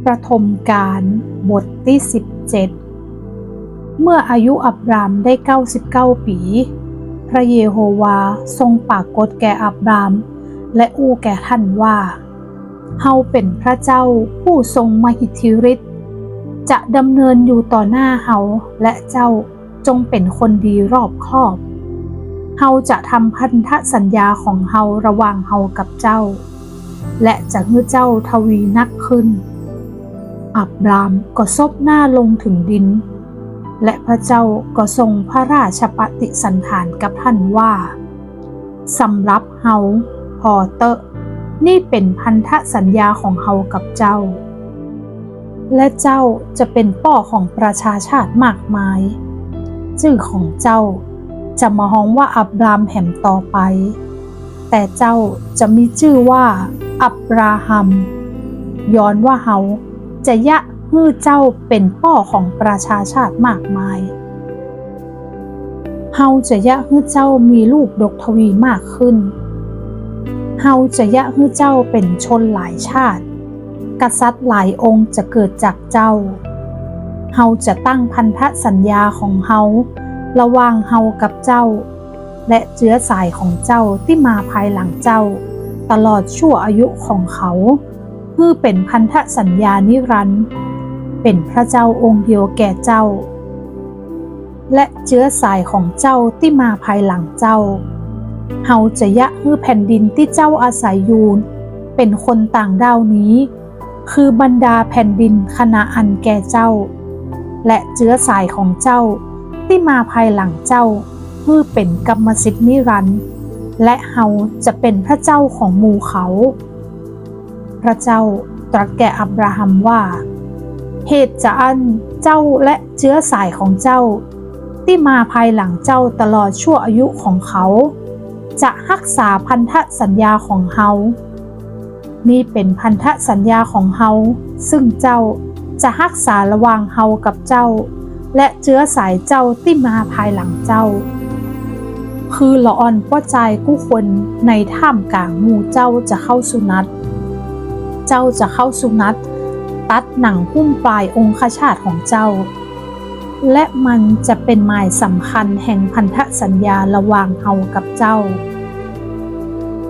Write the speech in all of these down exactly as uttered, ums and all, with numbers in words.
ปฐมกาล บทตี้สิบเจ็ด เมื่ออายุอับรามได้เก้าสิบเก้าปี๋ พระเยโฮวาห์ทรงปรากฏแก่อับราม และอู้แก่ต้านว่า เฮาเป๋นพระเจ้าผู้ทรงมหิทธิฤทธิ์ จะดำเนินอยู่ต่อหน้าเฮา และเจ้าจงเป๋นคนดีรอบคอบ เฮาจะทำพันธสัญญาของเฮาระหว่างเฮากับเจ้า และจะหื้อเจ้าทวีนักขึ้น อับรามก็ซบหน้าลงเถิงดิน และพระเจ้าก็ทรงพระราชปฏิสันถารกับต้านว่า สำหรับเฮาผ่อเต๊อะ นี่เป๋นพันธสัญญาของเฮากับเจ้า และเจ้าจะเป๋นป้อของประชาชาติมากมาย จื้อของเจ้าจะบ่ฮ้องว่าอับรามแหมต่อไป แต่เจ้าจะมีจื้อว่าอับราฮัม ย้อนว่าเฮาจะเยียะหื้อเจ้าเป๋นป้อของประชาชาติมากมาย เฮาจะเยียะหื้อเจ้ามีลูกดกทวีมากขึ้น เฮาจะเยียะหื้อเจ้าเป๋นชนหลายชาติ กษัตริย์หลายองค์จะเกิดจากเจ้า เฮาจะตั้งพันธสัญญาของเฮาระหว่างเฮากับเจ้า และเจื๊อสายของเจ้าตี้มาภายหลังเจ้า ตลอดชั่วอายุของเขา หื้อเป๋นพันธสัญญานิรันดร์ เป๋นพระเจ้าองค์เดียวแก่เจ้า และเจื๊อสายของเจ้าตี้มาภายหลังเจ้า เฮาจะเยียะหื้อแผ่นดินตี้เจ้าอาศัยอยู่เป๋นคนต่างด้าวนี้ คือบรรดาแผ่นดินคานาอันแก่เจ้า และเจื๊อสายของเจ้าตี้มาภายหลังเจ้า หื้อเป๋นกรรมสิทธิ์นิรันดร์ และเฮาจะเป๋นพระเจ้าของหมู่เขา พระเจ้าตรัสแก่อับราฮัมว่า เหตุจาอั้นเจ้าและเจื๊อสายของเจ้า ตี้มาภายหลังเจ้าตลอดชั่วอายุของเขา จะฮักษาพันธสัญญาของเฮา นี้เป๋นพันธสัญญาของเฮา ซึ่งเจ้าจะฮักษาระหว่างเฮากับเจ้า และเจื๊อสายเจ้าตี้มาภายหลังเจ้า คือละอ่อนป้อจายกู้คนในท่ามกลางหมู่เจ้าจะเข้าสุนัต เจ้าจะเข้าสุนัต ตัดหนังหุ้มปลายองคชาตของเจ้า และมันจะเป๋นหมายสำคัญแห่งพันธสัญญาระหว่างเฮากับเจ้า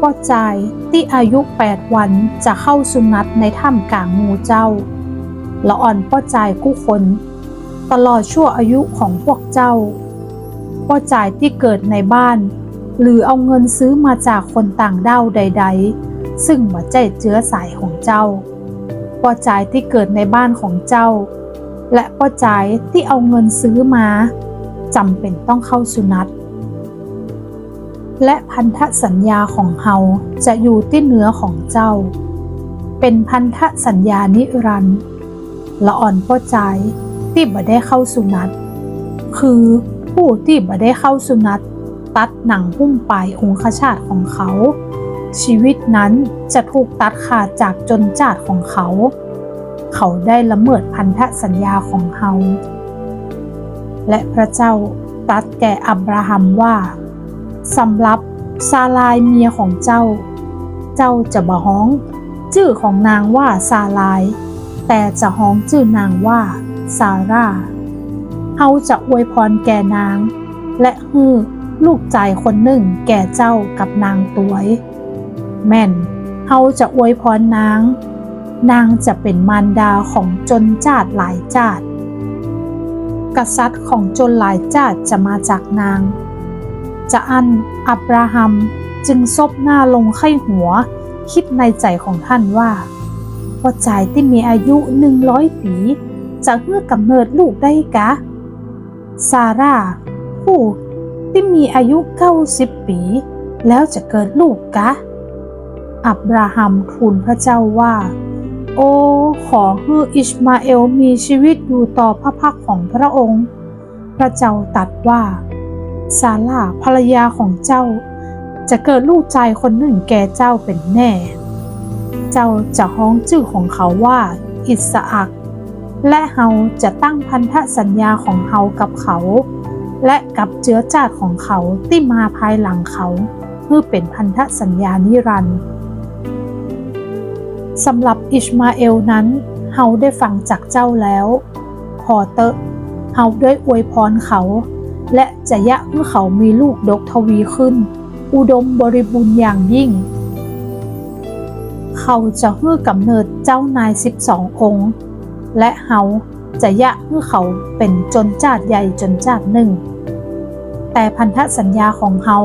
ป้อจายตี้อายุแปดวันจะเข้าสุนัตในท่ามกลางหมู่เจ้า ละอ่อนป้อจายกู้คน ตลอดชั่วอายุของพวกเจ้า ป้อจายตี้เกิดในบ้าน หรือเอาเงินซื้อมาจากคนต่างด้าวใดๆ ซึ่งบ่ใจ้เจื๊อสายของเจ้า ป้อจายตี้เกิดในบ้านของเจ้า และป้อจายตี้เอาเงินซื้อมา จ๋ำเป๋นต้องเข้าสุนัต และพันธสัญญาของเฮาจะอยู่ตี้เนื้อของเจ้า เป๋นพันธสัญญานิรันดร์ ละอ่อนป้อจายตี้บ่ได้เข้าสุนัต คือผู้ตี้บ่ได้เข้าสุนัต ตัดหนังหุ้มปลายองคชาตของเขา ชีวิตนั้นจะถูกตัดขาดจากจนจ้าดของเขา เขาได้ละเมิดพันธสัญญาของเฮา และพระเจ้าตรัสแก่อับราฮัมว่า สำหรับซารายเมียของเจ้า เจ้าจะบ่ฮ้องจื้อของนางว่าซาราย แต่จะฮ้องจื้อนางว่าซาราห์ เฮาจะอวยพรแก่นาง และหื้อลูกจายคนนึ่งแก่เจ้ากับนางตวย แม่น เฮาจะอวยพรนาง นางจะเป๋นมารดาของจนจ้าดหลายจ้าด กษัตริย์ของจนหลายจ้าดจะมาจากนาง จาอั้นอับราฮัมจึงซบหน้าลงใค่หัว กึ๊ดในใจ๋ของต้านว่า ป้อจายตี้มีอายุหนึ่งร้อยปี๋ จะหื้อกำเนิดลูกได้กา ซาราห์ผู้ตี้มีอายุเก้าสิบปี๋ แล้วจะเกิดลูกกา อับราฮัมทูลพระเจ้าว่า โอ ขอหื้ออิชมาเอลมีจีวิตอยู่ต่อพระพักตร์ของพระองค์ พระเจ้าตรัสว่า ซาราห์ภรรยาของเจ้าจะเกิดลูกจายคนนึ่งแก่เจ้าเป๋นแน่ เจ้าจะฮ้องจื้อของเขาว่าอิสอัค และเฮาจะตั้งพันธสัญญาของเฮากับเขา และกับเจื๊อจ้าดของเขาตี้มาภายหลังเขา หื้อเป๋นพันธสัญญานิรันดร์ สำหรับอิชมาเอลนั้น เฮาได้ฟังจากเจ้าแล้ว ผ่อเต๊อะ เฮาได้อวยพรเขา และจะเยียะหื้อเขามีลูกดกทวีขึ้น อุดมบริบูรณ์อย่างยิ่ง เขาจะหื้อก๋ำเนิดเจ้านายสิบสององค์ และเฮาจะเยียะหื้อเขาเป๋นจนจ้าดใหญ่จนจ้าดนึ่ง แต่พันธสัญญาของเฮา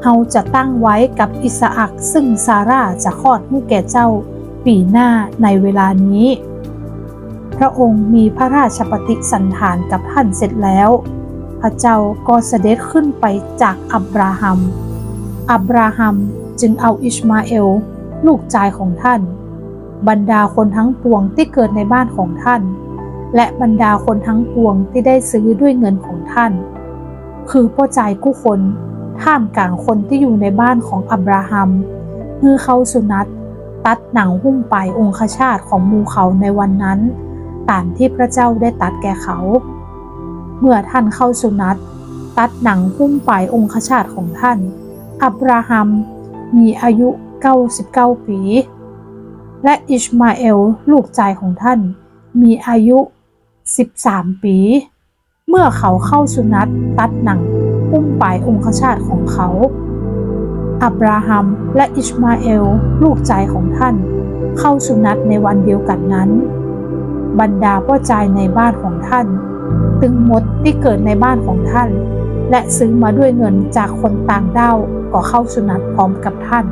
เฮาจะตั้งไว้กับอิสอัค ซึ่งซาราห์จะคลอดหื้อแก่เจ้าปี๋หน้าในเวลานี้ พระองค์มีพระราชปฏิสันถารกับท่านเสร็จแล้ว พระเจ้าก็เสด็จขึ้นไปจากอับราฮัม อับราฮัมจึงเอาอิชมาเอล ลูกจายของท่าน บรรดาคนทั้งปวงตี้เกิดในบ้านของท่าน และบรรดาคนทั้งปวงตี้ได้ซื้อด้วยเงินของท่าน คือป้อจายกู้คน ท่ามก๋างคนตี้อยู่ในบ้านของอับราฮัม หื้อเข้าสุนัต ตัดหนังหุ้มป๋ายองคชาตของหมู่เขาในวันนั้น ต๋ามตี้พระเจ้าได้ตรัสแก่เขา เมื่อท่านเข้าสุนัต ตัดหนังหุ้มป๋ายองคชาตของท่าน อับราฮัมมีอายุเก้าสิบเก้าปี๋ และอิชมาเอล ลูกจายของท่าน มีอายุสิบสามปี๋ เมื่อเขาเข้าสุนัตตัดหนังหุ้มป๋ายองคชาตของเขา อับราฮัมและอิชมาเอล ลูกจายของท่าน เข้าสุนัตในวันเดียวกั๋นนั้น บรรดาป้อจายในบ้านของท่าน ตึงหมดตี้เกิดในบ้านของท่าน และซื้อมาด้วยเงินจากคนต่างด้าว ก็เข้าสุนัตพร้อมกับท่าน